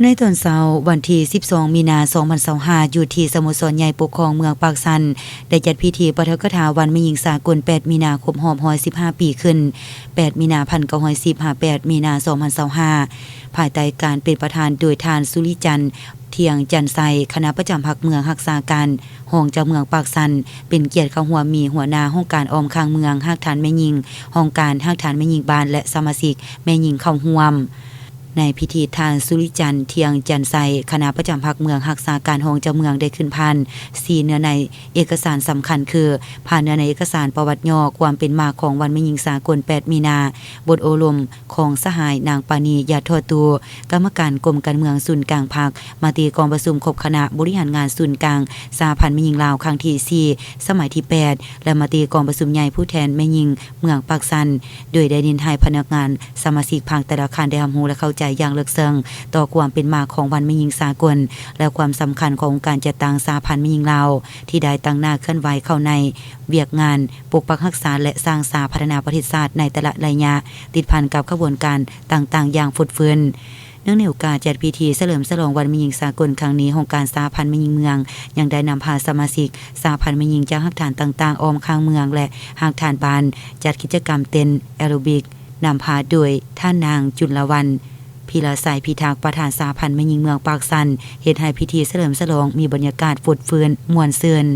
ໃນຕອນເຊົ້າ ວັນທີສິບສອງ ມີນາ ສອງພັນຊາວຫ້າ ຢູ່ທີ່ສະໂມສອນໃຫຍ່ປົກຄອງເມືອງປາກຊັນ ໄດ້ຈັດພິທີປາຖະກະຖາວັນແມ່ຍິງສາກົນ ແປດ ມີນາ ຄົບຮອບ ຮ້ອຍສິບຫ້າ ປີຂຶ້ນ ແປດ ມີນາ ພັນເກົ້າຮ້ອຍສິບ ຫາ ແປດ ມີນາ ສອງພັນຊາວຫ້າ ພາຍໃຕ້ການເປັນປະທານໂດຍທ່ານ ສຸລິຈັນ ທ່ຽງຈັນໄຊ ຄະນະປະຈຳພັກເມືອງ ຮັກສາການຮອງເຈົ້າເມືອງປາກຊັນ ເປັນກຽດເຂົ້າຮ່ວມມີຫົວໜ້າຫ້ອງການອ້ອມຂ້າງເມືອງ, ຮາກຖານແມ່ຍິງ, ຫ້ອງການຮາກຖານແມ່ຍິງບ້ານ ແລະ ສະມາຊິກແມ່ຍິງເຂົ້າຮ່ວມ. ໃນພິທີ ທ່ານ ສຸລິຈັນ ທ່ຽງຈັນໄຊ ຄະນະປະຈຳພັກເມືອງ ຮັກສາການຮອງເຈົ້າເມືອງ ໄດ້ຂຶ້ນຜ່ານສີ່ເນື້ອໃນເອກະສານສຳຄັນຄື ຜ່ານເນື້ອໃນເອກະສານປະຫວັດຫຍໍ້ຄວາມເປັນມາຂອງວັນແມ່ຍິງສາກົນ ແປດ ມີນາ, ບົດໂອ້ລົມຂອງສະຫາຍນາງປານີ ຢ່າທໍ້ຕູ້ ກຳມະການກົມການເມືອງສູນກາງພັກ, ມະຕິກອງປະຊຸມຄົບຄະນະບໍລິຫານງານສູນກາງສະຫະພັນແມ່ຍິງລາວຄັ້ງທີສີ່ ສະໄໝທີແປດ ແລະ ມະຕິກອງປະຊຸມໃຫຍ່ຜູ້ແທນແມ່ຍິງເມືອງປາກຊັນ ໂດຍໄດ້ເນັ້ນໃຫ້ພະນັກງານສະມາຊິກພັກແຕ່ລະຂັ້ນໄດ້ຮັບຮູ້ ແລະ ເຂົ້າໃຈຢ່າງເລິກເຊິ່ງຕໍ່ຄວາມເປັນມາຂອງວັນແມ່ຍິງສາກົນ ແລະ ຄວາມສຳຄັນຂອງອົງການຈັດຕັ້ງສະຫະພັນແມ່ຍິງລາວ ທີ່ໄດ້ຕັ້ງໜ້າເຄື່ອນໄຫວເຂົ້າໃນວຽກງານປົກປັກຮັກສາ ແລະ ສ້າງສາພັດທະນາປະເທດຊາດໃນແຕ່ລະໄລຍະ ຕິດພັນກັບຂະບວນການຕ່າງໆຢ່າງຟົດຟື້ນ. ເນື່ອງໃນໂອກາດຈັດພິທີສະເຫຼີມສະຫຼອງວັນແມ່ຍິງສາກົນຄັ້ງນີ້, ຫ້ອງການສະຫະພັນແມ່ຍິງເມືອງ ຍັງໄດ້ນຳພາສະມາຊິກສະຫະພັນແມ່ຍິງຈາກຮາກຖານຕ່າງໆອ້ອມຂ້າງເມືອງ ແລະ ຮາກຖານບ້ານ ຈັດກິດຈະກຳເຕັ້ນແອໂຣບິກ ນຳພາໂດຍທ່ານນາງ ຈຸນລະວັນ ພິລະໄຊພິທັກ ປະທານສະຫະພັນແມ່ຍິງເມືອງປາກຊັນ ເຮັດໃຫ້ພິທີສະເຫຼີມສະຫຼອງມີບັນຍາກາດຟົດຟື້ນມ່ວນຊື່ນ.